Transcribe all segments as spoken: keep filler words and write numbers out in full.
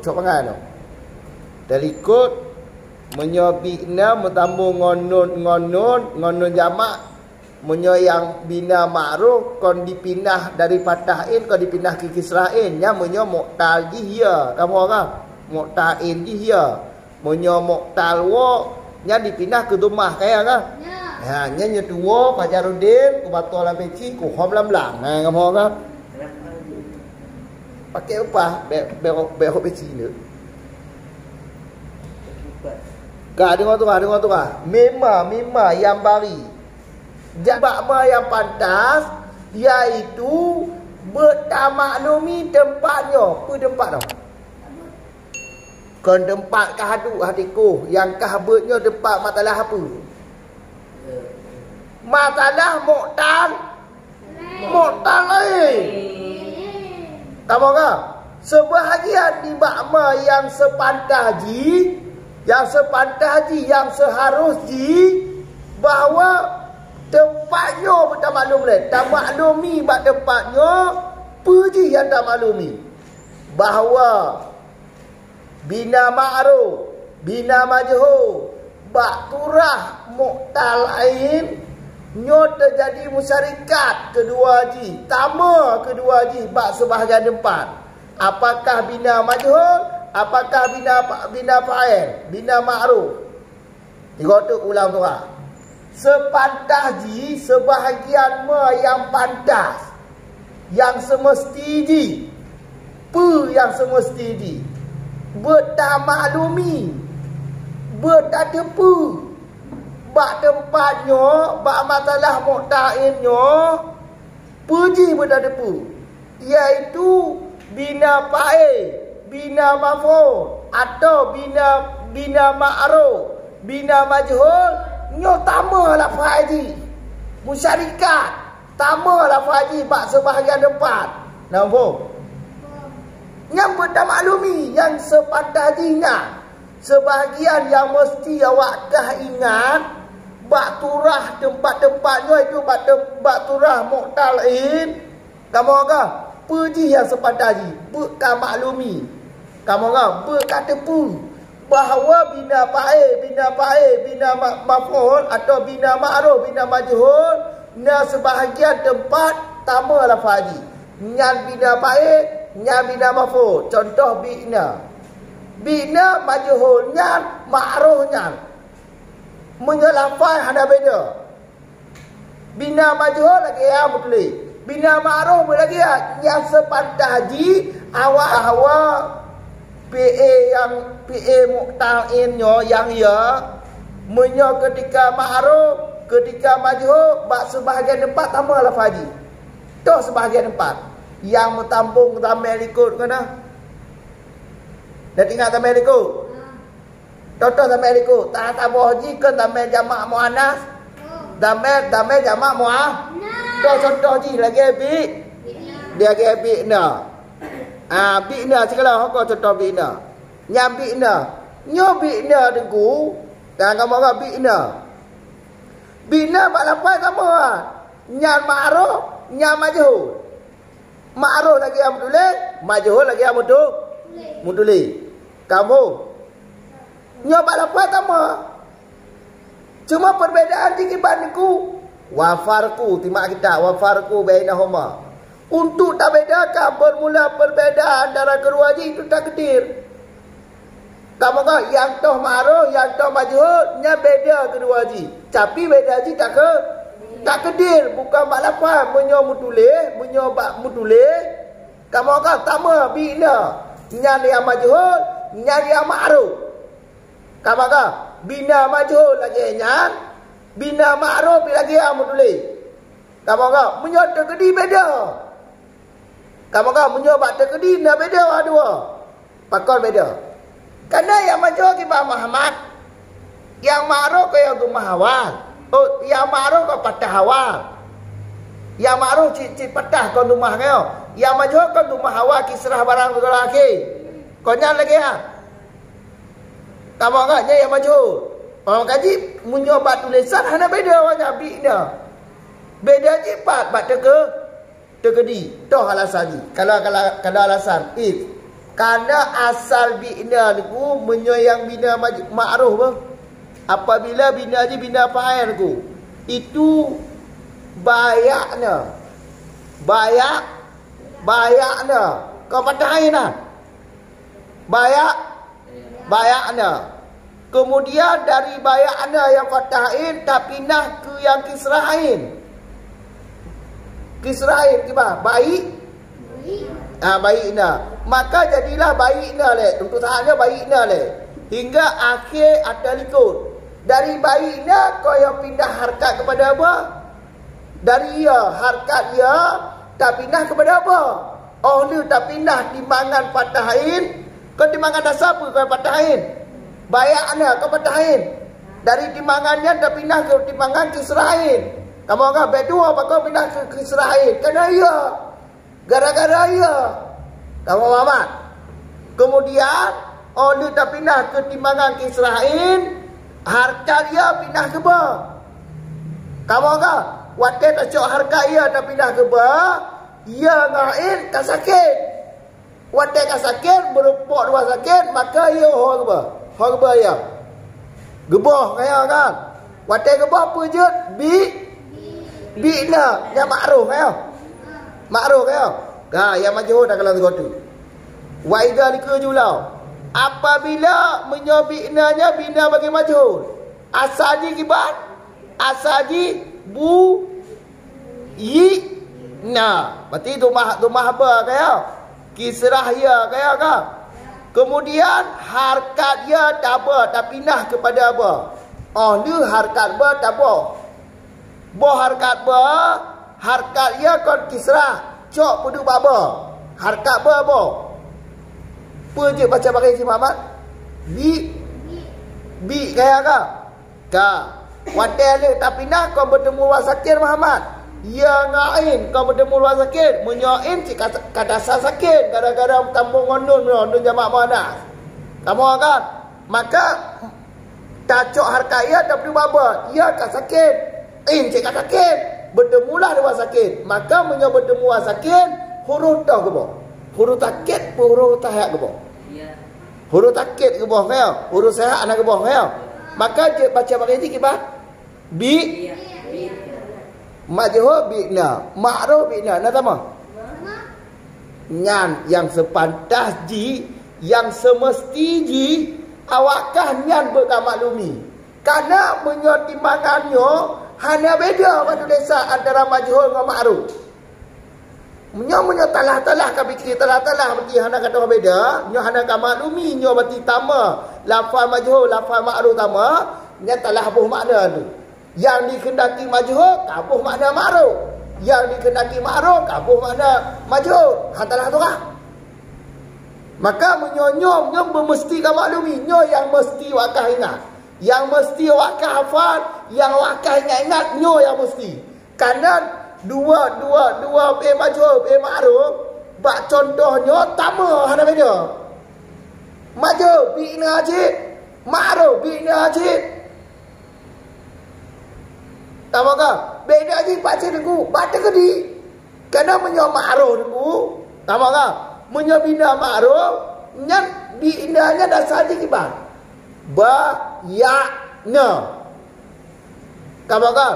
Cok pangai tu. Talikot, meunyoe bina meusambong ngon nun, ngon nun, ngon nun jamak, meunyoe nyang bina ma'ruf kon dipinah dari fathah in, kon dipinah keu kisrah in, nyan meunyoe mu'tal jih ya, kamoe kan? Mu'tal in jih ya. Meunyoe mu'tal wo, nyan dipinah keu dhammah, kaya kan? Ya. Ha, nyan nyoe tuwo, Fajaruddin, kubato lam peci, kuhom lam blang. Ha, kamoe kan? Pakai upah, be-, be-, behok peci ni. Ka, deungoe tu ka, deungoe tu ka. Mimma, mimma nyang bari. Jak bak ma nyang pantas, yaitu beuet tamaklumi teumpat nyoe. Peue teumpat nyoe? Kon teumpat kah duek hati koh, nyang kah beuet nyoe teumpat masalah peue? Masalah mu'tal, mu'tal laén. Kamoe ka? Seubahagian nibak ma nyang seupantah jih, nyang seupantah jih, nyang seuharôh jih, bahwa teumpat nyoe beutamaklum lé, tamaklumi bak teumpat nyoe, peue jih nyang tamaklumi? Bahwa bina ma'ruf, bina majhul, bak surah mu'tal ain, nyoe teujadi musyarikat keudua jih, tama keudua jih bak seubahagian teumpat. Apakah bina majhul, apakah bina, bina fa'il, bina ma'ruf? Tiga tu ulang surah. Seupantah jih, seubahagian ma nyang pantas, nyang seumeusti jih. Peue nyang seumeusti jih? Beuet tamaklumi, beuet tateupeue. Bak teumpat nyoe, bak masalah mu'tal ain nyoe, peue jih beuet tateupeue? Yaitu bina fa'il, bina maf'ul, atau bina, bina ma'ruf, bina majhul, nyoe tama lafaz jih. Musyarikat, tama lafaz jih bak seubahagian teumpat. Na muphom? Nyan beutamaklumi, nyang seupantah jih nyan. Seubahagian nyang meusti awak kah ingat, bak surah teumpat-teumpat nyoe, itu bak tem-, bak surah mu'tal ain, kamoe ka, peue jih nyang seupantah jih, beuet ka maklumi. Kamoe ka, beuet ka teupeue bahwa bina fa'il, bina fa'il, bina ma-, maf'ul, atau bina ma'ruf, bina majhul, na seubahagian teumpat tama lafaz jih. Nyan bina fa'il, nyan bina maf'ul. Contoh, bi'na. Bi'na majhul nyan, ma'ruf nyan. Meunyoe lafaz hana beda. Bina majhul lagèe ya meutuléh. Bina ma'ruf lagèe ya, nyang seupantah jih awak bahwa fi'il nyang, fi'il mu'tal ain nyoe nyang ya, meunyoe keutika ma'ruf, keutika majhul, bak seubahagian teumpat tama lafaz jih. Toh seubahagian teumpat nyang meutambong damé likot keunan. Dah ingat damé likot? Contoh damé likot, ta-, taboh jih kon damé jamak muannas. Damé, damé jamak mua-, toh contoh jih lagèe bi-, lagèe bi'na. Ah, bi'na sikala ho ko contoh bi'na. Nyan bi'na. Nyoe bi'na Teungku, dan kamoe ka bi'na. Bi'na bak lafaz sama. Nyan ma'ruf, nyan majhul. Ma'ruf lagèe nyang meutuléh, majhul lagèe nyang meutu-, meutuléh. Kamoe. Nyoe bak lafaz sama. Cuma perbedaan jih kiban Teungku. Wa farqu, simak kitab, wa farqu bainahuma. Untuk tabedakan bermula perbedaan antara keduanya itu takdir. Kamoe ka, nyang toh ma'ruf, nyang toh majhul, nyan beda keudua jih. Tapi beda jih tak ke-, takdir, bukan bak lafaz. Meunyoe meutuléh, meunyoe bak meutuléh, kamoe ka sama bi'na. Nyan nyang majhul, nyan nyang ma'ruf. Kamoe ka, bi'na majhul lagèe nyan, bi'na ma'ruf lagèe nyang meutuléh. Kamoe ka, meunyoe teukeudi beda. Kamoe ka, meunyoe bak teukeudi na beda dua. Pakon beda? Karena nyang majhul kiban Muhammad, nyang ma'ruf ka nyang dhammah awal. Oh, nyang ma'ruf ka fathah awal. Nyang ma'ruf cit, cit fathah kon dhammah nyoe. Nyang majhul kon dhammah awal, kisrah barang segala akhé. Kon nyan lagèe nyan. Kamoe ka, nyan nyang majhul. Orang kaji, meunyoe bak tulisan hana beda awak nyan, bi'na. Beda jih pat bak teuke-, teukeudi. Toh alasan jih. Kalau, kalau, kalau alasan, if. Karena asal bi'na niku meunyoe nyang bina maj-, ma'ruf bah. Apabila bina jih bina fa'il niku, itu bayakna. Bayak, bayakna. Kon fathah ain nah. Bayak, bayakna. Kemudian dari bayakna nyang fathah ain tapinah keu nyang kisrah ain. Kisrah ain kiban? Baik. Ah, baikna. Maka jadilah baikna lé. Untuk saatnya baikna lé. Hingga akhé ata likot. Dari baikna kon nyang pindah harkat kepada ba. Dari ya, harkat ya, tapinah kepada ba. Oh lheueh tapinah timbangan fathah ain, kon timbangan dasar peue kon fathah ain? Bayakna kon fathah ain. Dari timbangan nyan tapinah keu timbangan kisrah ain. Kamoe kan bèk tuwoe pakon pinah keu kisrah ain. Karena ya. Gara-gara ya. Kamoe Muhammad. Kemudian, oh lheueh tapinah keu timbangan kisrah ain, harkat ya pinah keu ba. Kamoe kan, watèe tacok harkat ya tapinah keu ba, ya ngon ain ka sakét. Watèe ka sakét, beureumpok dua sakét, maka ya ho geuba. Ho geuba ya. Geuboh kaya kan. Watèe geuboh peue jeuet? Bi, bi'na. Nyang ma'ruf kaya. Ma'ruf kaya. Ka, nyang majhul dah kalau sigoe tu. Wa idza likeu jula. Apabila meunyoe bi'na nyan bina bagi majhul. Asal jih kiban? Asal jih bu, yi, na. Berarti dumah, dumah ba kaya. Kisrah ya kaya ka. Kemudian harkat ya taba, tapinah kepada ba. Oh lheueh harkat ba taba. Boh harkat ba, harkat ya kon kisrah. Cok peuduek bak ba. Harkat ba boh. Peue jeuet baca bagai si Muhammad? Bi, bi kaya ka. Ka. Watèe lheueh tapinah kon beutemu dua sakét Muhammad. Ya ngon ain kon beutemu dua sakét. Meunyoe ain cit ka, ka dasar sakét gara-gara tamong ngon nun, nun jamak muannas. Kamoe kan? Maka tacok harkat ya tapeuduek bak ba. Ya ka sakét. Ain cit ka sakét. Beuteumulah dua sakét. Maka meunyoe beutemu dua sakét, huruf toh geuboh. Huruf sakét peue huruf sehat geuboh? Huruf sakét geuboh kaya, huruf sehat hana geuboh kaya. Maka jeuet baca bagai jih kiban? Bi, majhul bi'na, ma'ruf bi'na. Na tamah? Nyan nyang sepantas jih, nyang seumeusti jih, awaknyan nyan beuka maklumi. Karena meunyoe timbangan nyoe hana beda bak tulésan antara majhul ngon ma'ruf. Meunyoe, meunyoe talah-talah ka pike, talah-talah berarti hana ka dong beda, nyoe hana ka maklumi, nyoe berarti sama lafaz majhul, lafaz ma'ruf sama, nyan talah boh makna tu. Nyang dikeundaki majhul ka boh makna ma'ruf. Nyang dikeundaki ma'ruf ka boh makna majhul. Hana talah tu kah? Maka meunyoe nyoe, nyoe meumeusti ka maklumi, nyoe nyang meusti awaknyan ingat. Nyang meusti awaknyan hafal, nyang awaknyan ingat-ingat, nyoe nyang meusti. Karena dua, dua, dua fi'il majhul, fi'il ma'ruf, bak contoh nyoe sama hana beda. Majhul bi'na cit, ma'ruf bi'na cit. Sama ka? Beda jih bak cit Teungku, bak teukeudi. Karena meunyoe ma'ruf Teungku, sama ka? Meunyoe bina ma'ruf, nyan bi'na nyan dasar jih kiban? Ba, ya, na. Ka ba ka?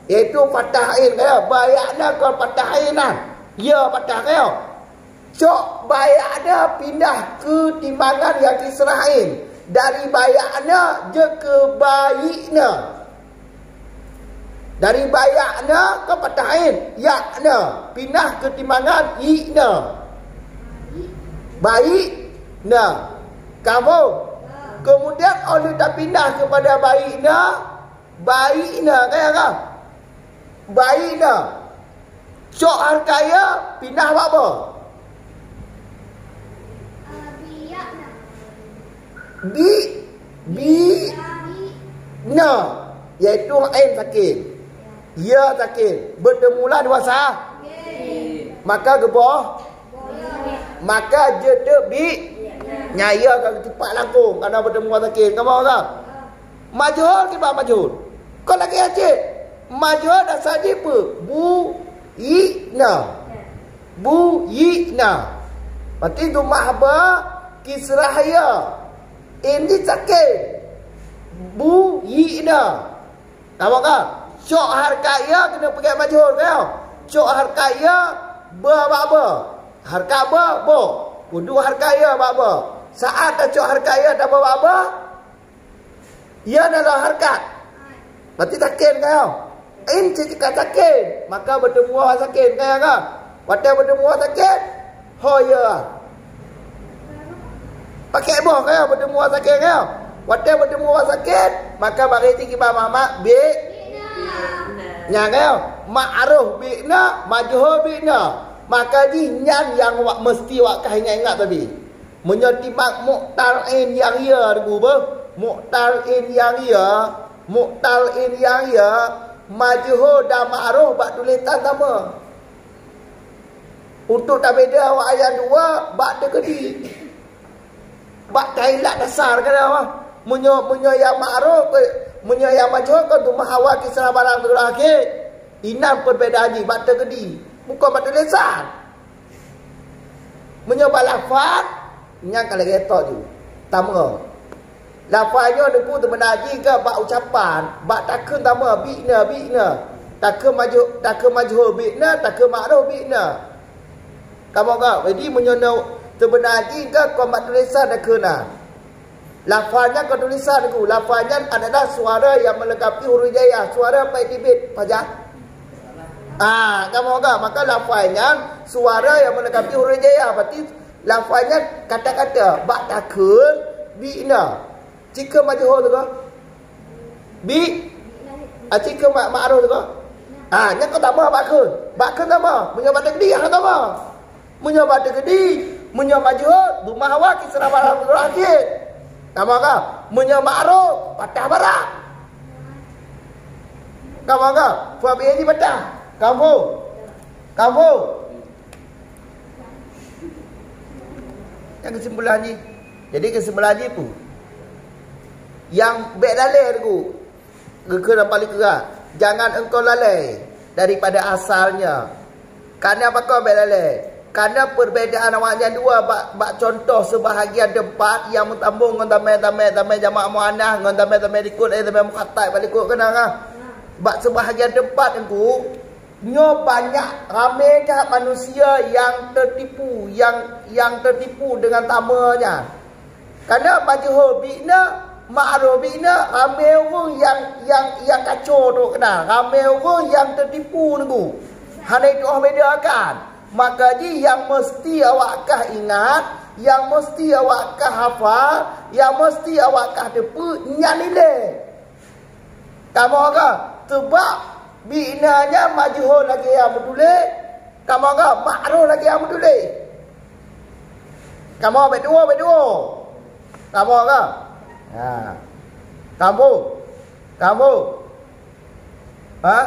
Yaitu fathah ain kaya. Bayakna kon fathah ain nah. Ya fathah kaya. Cok bayakna pindah keu timbangan nyang kisrah ain. Dari bayakna jeuet keu baikna. Dari bayakna keu fathah ain. Yakna. Pindah keu timbangan ikna. Baikna. Kamu. Kemudian, oh lheueh tapindah kepada baikna, baikna, kaya ka? Baikna. Cok harkat ya, pindah bak ba. Bi, bi, na. Yaitu ain sakit. Ya sakit. Bertemulah dua sa. Maka geuboh. Maka jeuet bi. Nyaya ka geutupat langkong. Karena bertemu sakit. Kamu ka? Majhul kiban majhul. Kon lagèe cit. Majhul dasar jih peue? Bu, yi, na. Bu, yi, na. Berarti dhammah ba, kisrah ya. In jih sakin. Bu, yi na. Kamoe ka? Cok harkat ya keuneuk peugét majhul, ka? Cok harkat ya, ba bak ba. Harkat ba, ba. Kudu harkat ya bak ba. Saat tacok harkat ya taba bak ba, ya na lam harkat. Berarti sakin, ka? In cit ka sakin, maka beuteumua sakin, ka? Watée beuteumua sakin, ho ya. Pakai boh, ka? Beuteumua sakin, ka? Watée beuteumua sakin, maka bari jih kiban mamak bi. Nyan, ka? Ma'ruf bi na, majhul bi na. Maka jih nyan nyang wak, meusti wak kah ingat-ingat tadi. Meunyoe timak mu'tal in nyang ya, teungku beuh. Mu'tal in nyang ya, mu'tal in nyang ya, majhul dan ma'ruf bak tulésan sama. Untuk tabeda awak ayat dua, bak teukeudi. Bak tailat dasar ka dah. Meunyoe, meunyoe nyang ma'ruf, eh, meunyoe nyang majhul kan dhammah awal kisrah barang teurakhe. Inan perbedaan jih bak teukeudi. Bukan bak tulésan. Meunyoe bak lafaz, nyan ka lagée tok ju. Tamong. Lafaz nyoe teungku teubeuna jih ka bak ucapan, bak takheun tamong, bi na, bi na. Takheun majhul, takheun majhul bi na, takheun ma'ruf bi na. Kamoe ka, jadi meunyoe na teubeuna jih ka kon bak tulésan takheun na. Lafaz nyan kon tulésan teungku. Lafaz nyan adalah suara yang melengkapi huruf hijaiyah. Suara pai tibit, pajan. Ah, kamoe ka, maka lafaz nyan suara yang melengkapi huruf hijaiyah. Berarti lafaz nyan kata-kata bak takheun bi na. Cit keu majhul teuka. Bi, ah, cit keu ma-, ma'ruf teuka. Ah, nyan kon tamong bak kheun. Bak kheun tamong. Meunyoe bak teukeudi hana tamong. Meunyoe bak teukeudi, meunyoe majhul, dhammah awal kisrah barang teurakhe. Tamong ka? Meunyoe ma'ruf, patah barang. Tamong ka? Fa bi jih patah. Kamoe. Kamoe. Nyan keusimpulan jih. Jadi keusimpulan jih peue? Nyang bék lalée teungku. Geukheun nyang paleng keurah, jangan engkau lalai daripada asalnya. Karena pakon bék lalai? Karena perbedaan awaknyan dua bak, bak contoh sebahagian teumpat nyang meusambong ngon tamai-tamai, tamai jamak muannas ngon tamai-tamai likot, eh, tamai mukhatab bak likot keunan, ah. Bak sebahagian teumpat teungku, nyoe banyak ramé that manusia nyang teutipu, nyang, nyang teutipu deungon tamong nyan. Karena majhul bi na, ma'ruf bi na, ramé ureuëng nyang, nyang, nyang kaco trok keunan, ramé ureuëng nyang teutipu teungku. Hana jitu'oh bedakan. Maka jih nyang meusti awak kah ingat, nyang meusti awak kah hafal, nyang meusti awak kah teupeu, nyan ilée. Kamoe ka? Teubak bi na nyan majhul lagée nyang meutuléh, kamoe ka? Ma'ruf lagée nyang meutuléh. Kamoe bék tuwoe, bék tuwoe. Kamoe ka? Ha. Kamoe. Kamoe. Ha?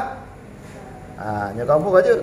Ha, nyoe kamoe ka jeuet.